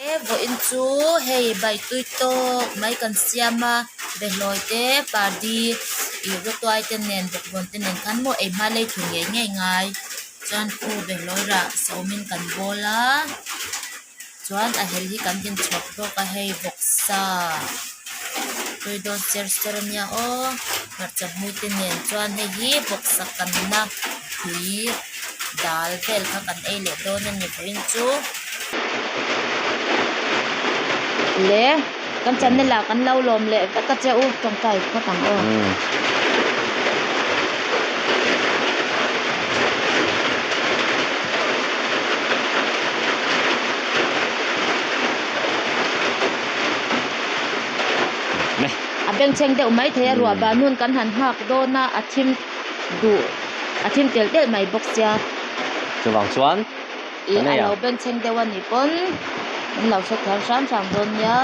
He vawiin chu hei bai tui tawk mai kan siam a behlawi te pardi ih rawtuai te nen bawkbawn te nen khan maw ei hma lei thur ngei ngei ngai chuan khu behlawi rah sawmin kan bawl a chuan a hel hi kan inchhawp bawk a hei vawksa tui dawn cher cher ania aw hmarcha hmui te nen chuan hei hi vawksa kanna tui dal vel kha kan ei leh dawn a ni vawiin chu. Le kan channel ah kan lo lawm leh vek a che u tawngtai phawt ang aw. A bengchheng deuh mai thei a ruah ban hun kan han nghak dawn a a thim duh a thim telh telh mai bawk sia. Chuvang chuan Ih a lo bengchheng deuh a nih pawn min lo hre thiam hram hram dawn nia.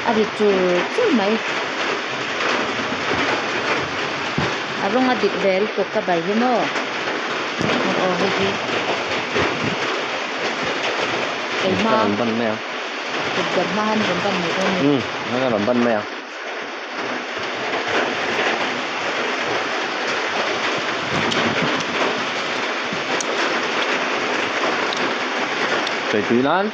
A ri chur chur mai. A rawng a dik ve lutuk ka bai hi maw aw hei hi keima kut ban hma han rawn ban mai dawn a ni. Umm a rawn ban mai ang. Tui nan.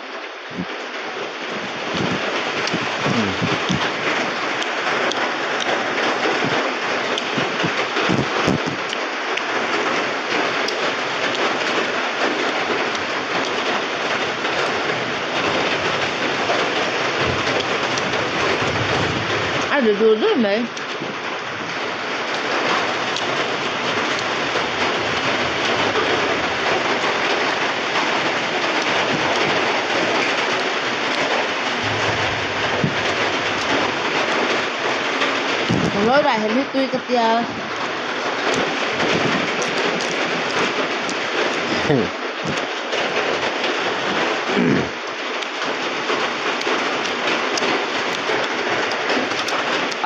A ri dur dur mai. Lawih rah hel hi tui ka tia.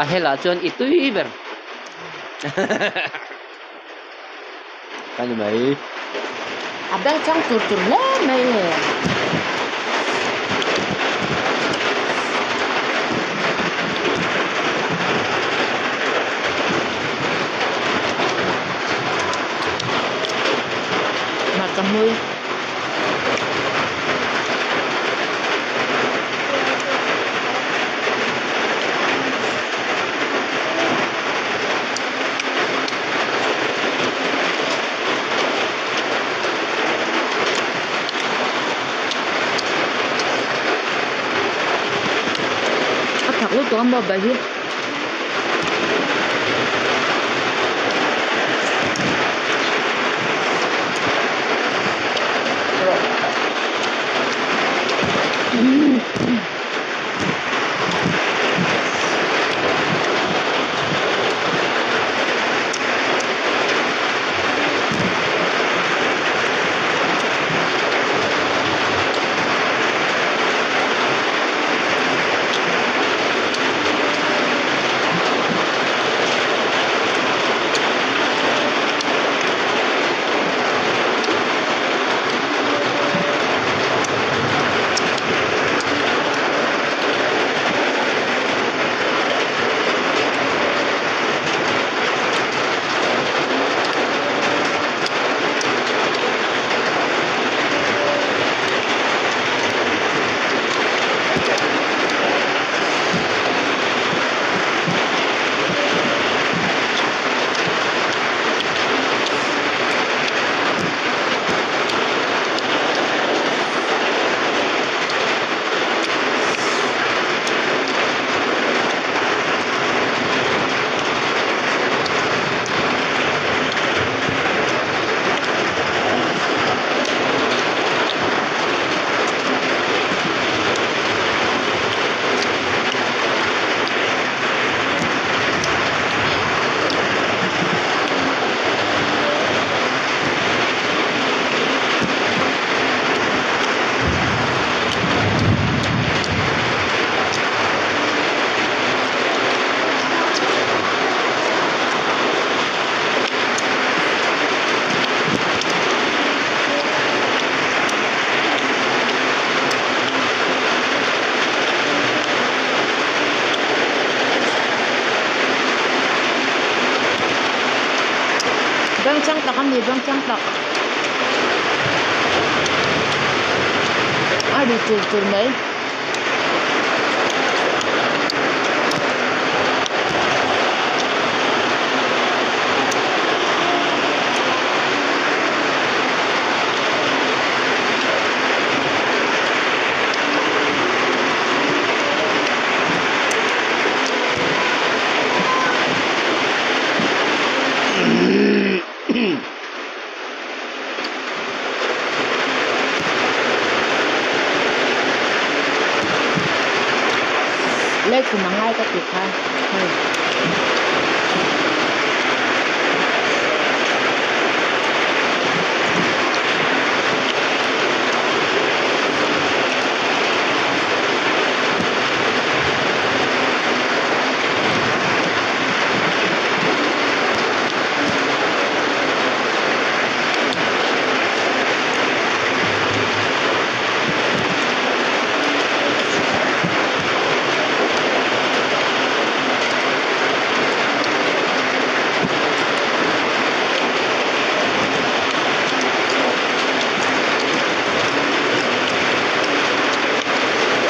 A helah chuan i tui ber. Ka ni mai. A beng chang tur tur hle mai e. Hmarcha hmui. A thak lutuk a maw bai hi. Bengchheng tak a ni bengchheng tak a ri chur chur mai. Leithlum a ngai ka ti kha hei.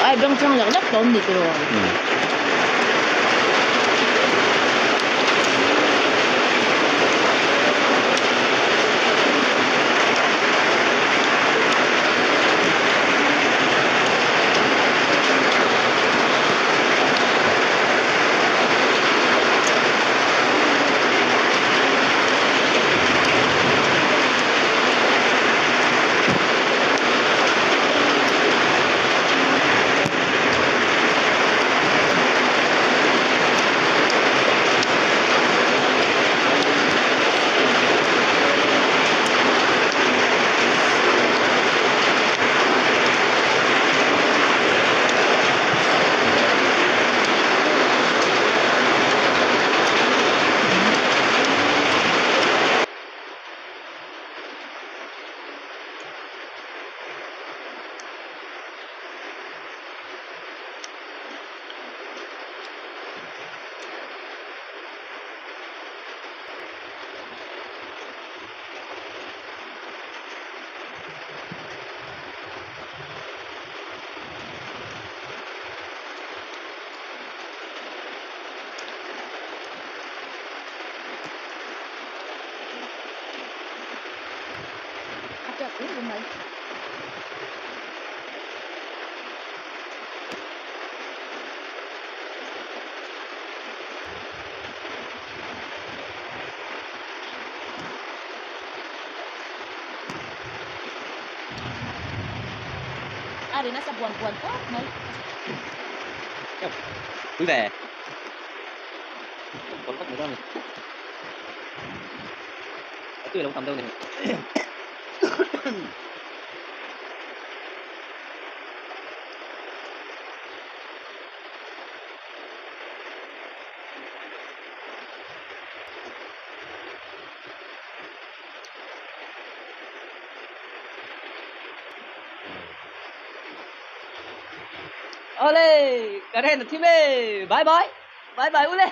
Ai bengchheng lek lek tawh an ni tiraw? A teuh hle mai. A ri nasa buan buan khawp mai. Tui ve. Kawr vak mai dawn a ni. A tui a lo tam deuh a ni. Ole, current a thim e. Bye bye. Bye bye ule.